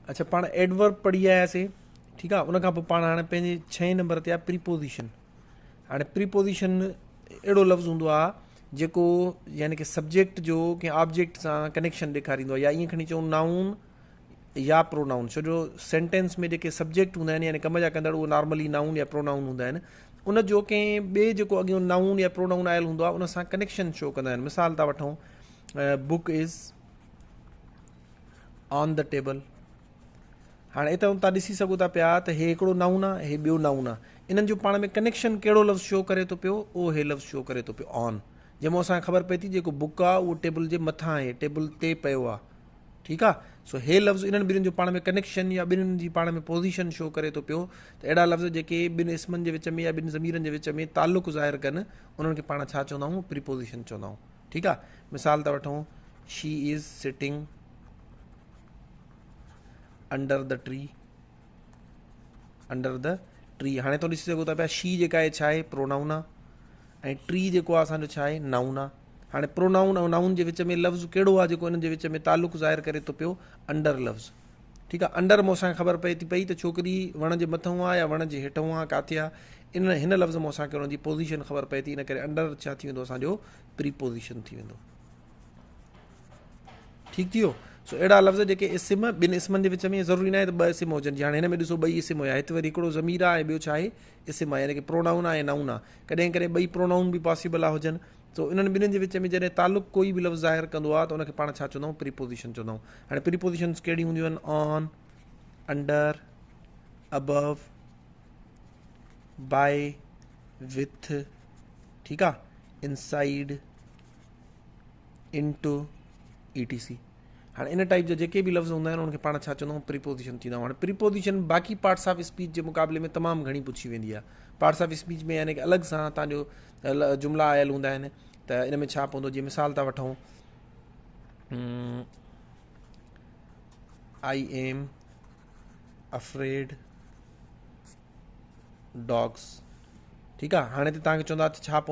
اڇا پاڻ ايڊورب پڙهي آياسي ٺيڪ آ ان کان پوء پاڻ هاڻي پنهنجي ڇهين نمبر تي آ پريپوزيشن هاڻي پريپوزيشن اهڙو لفظ هوندو آ جيڪو يعني کہ سبجيڪٽ جو ڪنهن آبجيڪٽ سان ڪنيڪشن ڏيکاريندو آ يا ائين کڻي چئون نائون يا پرونائون ڇو جو سينٽينس ۾ جيڪي سبجيڪٽ هوندا آهن يعني ڪم جا ڪندڙ اهو نارملي نائون يا پرونائون هوندا آهن ان جو ڪنهن ٻئي جيڪو اڳيون نائون يا پرونائون آيل هوندو آهي ان سان ڪنيڪشن شو ڪندا آهن مثال ٿا وٺون book is on the table هاڻي اتان تان ڏسي سگهو ٿا پيا ته هي هڪڙو نائون آهي هي ٻيو نائون آهي انهن جو پاڻ ۾ ڪنيڪشن ڪهڙو لفظ شو ڪري ٿو پيو اهو هي لفظ شو ڪري ٿو پيو آن جنهن مان اسان کي خبر پئي ٿي جيڪو بڪ آهي اهو ٽيبل جي مٿان آهي ٽيبل تي پيو آهي ٺيڪ آ سو هي لفظ انهن ٻنهين جو پاڻ ۾ ڪنيڪشن يا ٻنهين جي پاڻ ۾ پوزيشن شو ڪري ٿو پيو ته اهڙا لفظ جيڪي ٻن اسمن جي وچ ۾ يا ٻن ضميرن جي وچ ۾ تعلق ظاهر ڪن انهن کي پاڻ ڇا چوندا آهيون پريپوزيشن چوندا آهيون ٺيڪ آ مثال ٿا وٺون she is sitting under the tree under the tree هاڻي تو ڏسي سگهو ٿا پيا شي جيڪا آهي ڇا آهي پرونائون آ ۽ ٽري جيڪو آ اسان جو ڇا آهي نائون آ هاڻي پرونائون ۽ نائون جي وچ ۾ لفظ ڪهڙو آ جيڪو انهن جي وچ ۾ تعلق ظاهر ڪري ٿو پيو انڊر لفظ ٺيڪ آ انڊر مون اسان کي خبر پئي ٿي پئي ته ڇوڪري وڻ جي مٿئون آ يا وڻ جي هيٺئون آ ڪاٿي آ ان هن لفظ مون اسان کي ان جي پوزيشن خبر پئي ٿي ان ڪري انڊر ڇا ٿي ويندو اسان جو پريپوزيشن ٿي ويندو ٺيڪ ٿي ويو سو اهڙا لفظ جيڪي اسم ٻن اسمن جي وچ ۾ ضروري ناهي ته ٻه اسم هجن جي هاڻي هن ۾ ڏسو ٻئي اسم هيا هت وري هڪڙو ضمير آهي ۽ ٻيو ڇا آهي اسم آهي يعني ڪي پرونائون آهي ۽ نائون آهي ڪڏهن ڪڏهن ٻئي پرونائون به پاسيبل آهي هجن سو انهن ٻنهين جي وچ ۾ جڏهن تعلق ڪوئي به لفظ ظاهر ڪندو آهي ته ان کي پاڻ ڇا چوندا آهيون پريپوزيشن چوندا آهيون هاڻي پريپوزيشنس ڪهڙيون هونديون آهن آن انڊر ابو باء وٿ ٺيڪ آ انسائيڊ انٽو اي ٽي سي هاڻي ان ٽائپ جا جيڪي به لفظ هوندا آهن ان کي پاڻ ڇا چوندا آهيون پريپوزيشن ٿيندا آهن هاڻي پريپوزيشن باقي پارٽس آف اسپيچ جي مقابلي ۾ تمام گهڻي پڇي ويندي آهي پارٽس آف اسپيچ ۾ يعني الڳ سان تان جو جملا آيل هوندا آهن ته ان ۾ ڇا پوندو جيئن مثال ٿا وٺون I am afraid dogs ٺيڪ آهي هاڻي ته تان کي چوندا ته ڇا پوندو.